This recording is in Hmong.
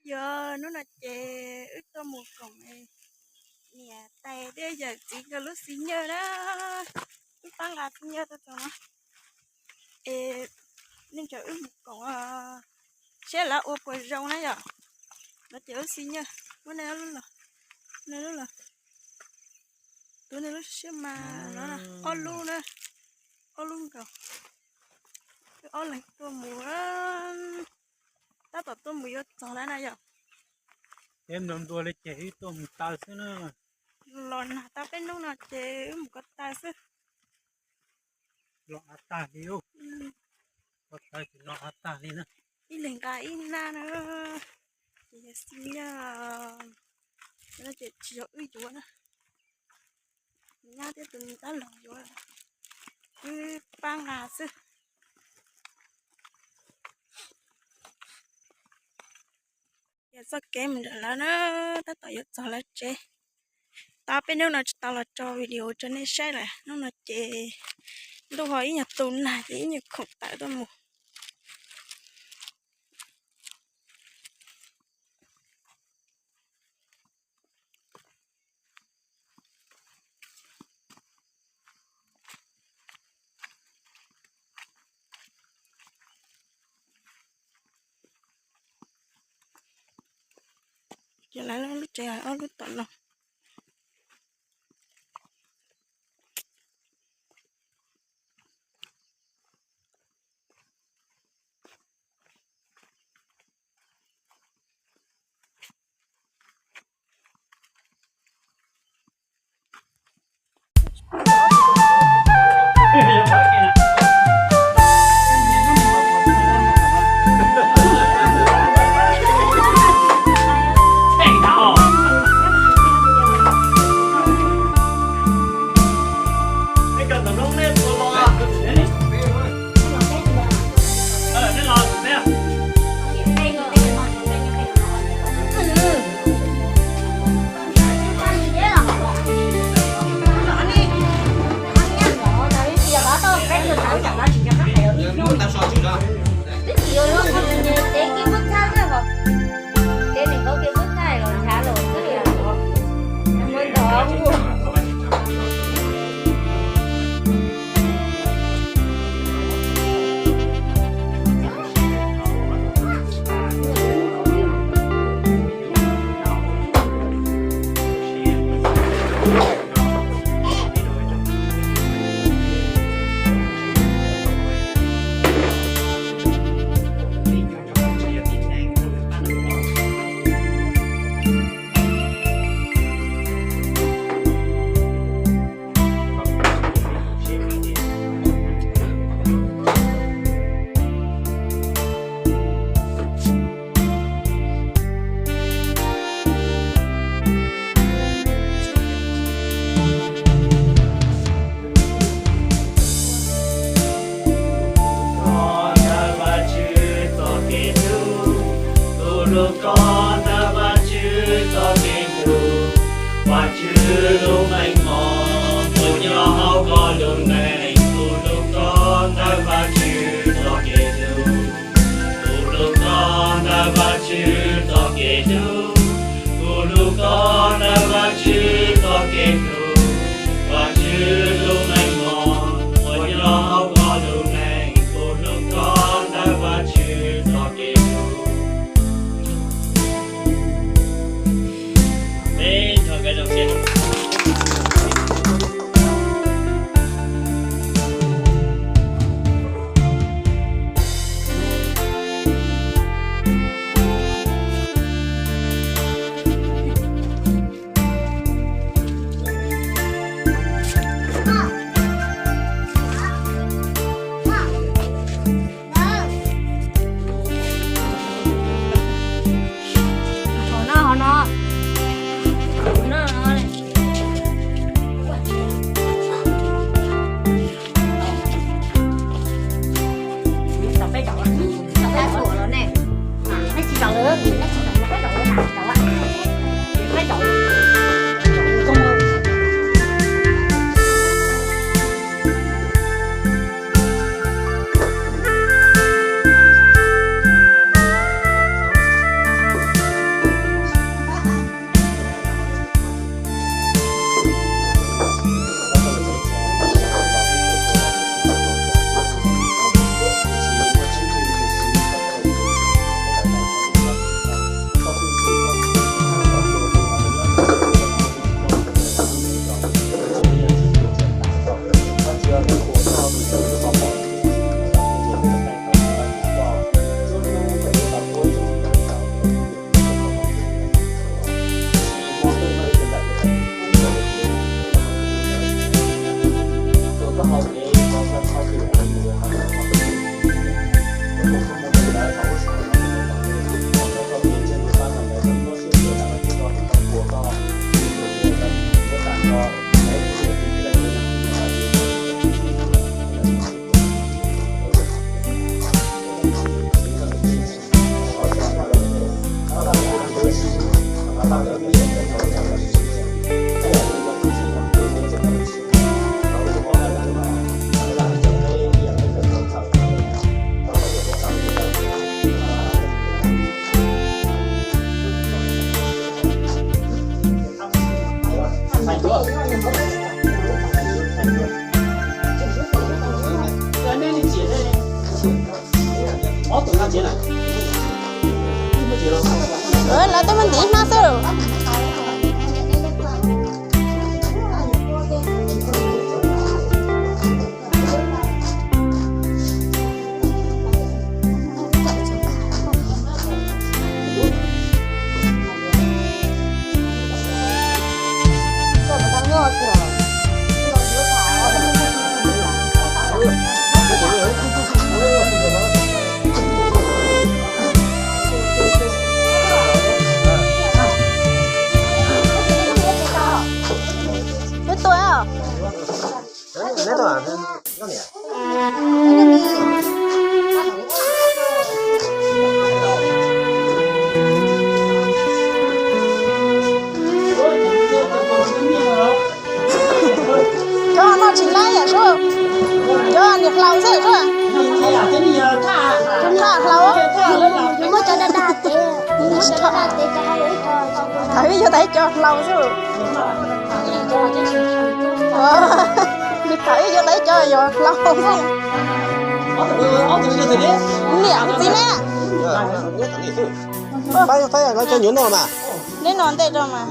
Yog hnub no ces wb tuaj mus koom niam tais thiab yawm txiv nkawd lub xib nyawj na. Wb pab nqa xib nyawj tuaj txog no. Es nej nrog wb mus koom saib lawv ua puas zoo na yom. No ces wb xib nyawj, muab nej lub los, nej lub los, tus nej lub siab mas no ob lub na, ob lub nkaus. Wb ob leeg tuaj mus, tab tom tuaj mus yuav txog lawm na yom. Peb nplua nplua li ces wb tuaj mus taw xwb na. Los nag tau peb hnub no ces wb mus ko taw xwb. Los av tag li, ko taw ces los av tag li na. Ib leeg nqa ib nab na, ces yog xib nyawj, no ces tsis yog wb yuav na, nyab thiab tus dab laug yuav, wb pab nqa xwb. Yog txoj kev mus nram lawv na, tab tom yuav txog lawv tsev. Tau peb hnub no tsis tau los tso video rau nej saib lawm, hnub no ces ntuj ho ib nyuag tu nag ces ib nyuag khoom tawm tuaj mus. Ces lawv lub tsev hais ob lub tom no. Koj ntawm Vajtswv txoj kev hlub, tus hlub koj ntawm Vajtswv txoj kev hlub, Vajtswv lub meej mom puas nyob hauv koj lub neej, tus hlub koj ntawm Vajtswv txoj kev hlub. Kuv hlub koj ntawm Vajtswv txoj kev hlub, kuv hlub koj ntawm Vajtswv txoj kev hlub, Vajtswv lub meej mom puas nyob hauv koj lub neej, kuv hlub koj ntawm Vajtswv txoj kev hlub. Peb nrog nkawd zoo siab. Hov no, hov no. Hov no, hov no. Lawv tej muaj ntiv hmab xwb. Wb tua. Cov no tsis laib yam sub, cov niam hlau xwb sub. Thaj hlau. Thaum ib yog tau ib co hlau xwb. Nws thaum ib yog tau ib co yog hlau xwb. Niam txiv ne. Neb no ntej rau mas.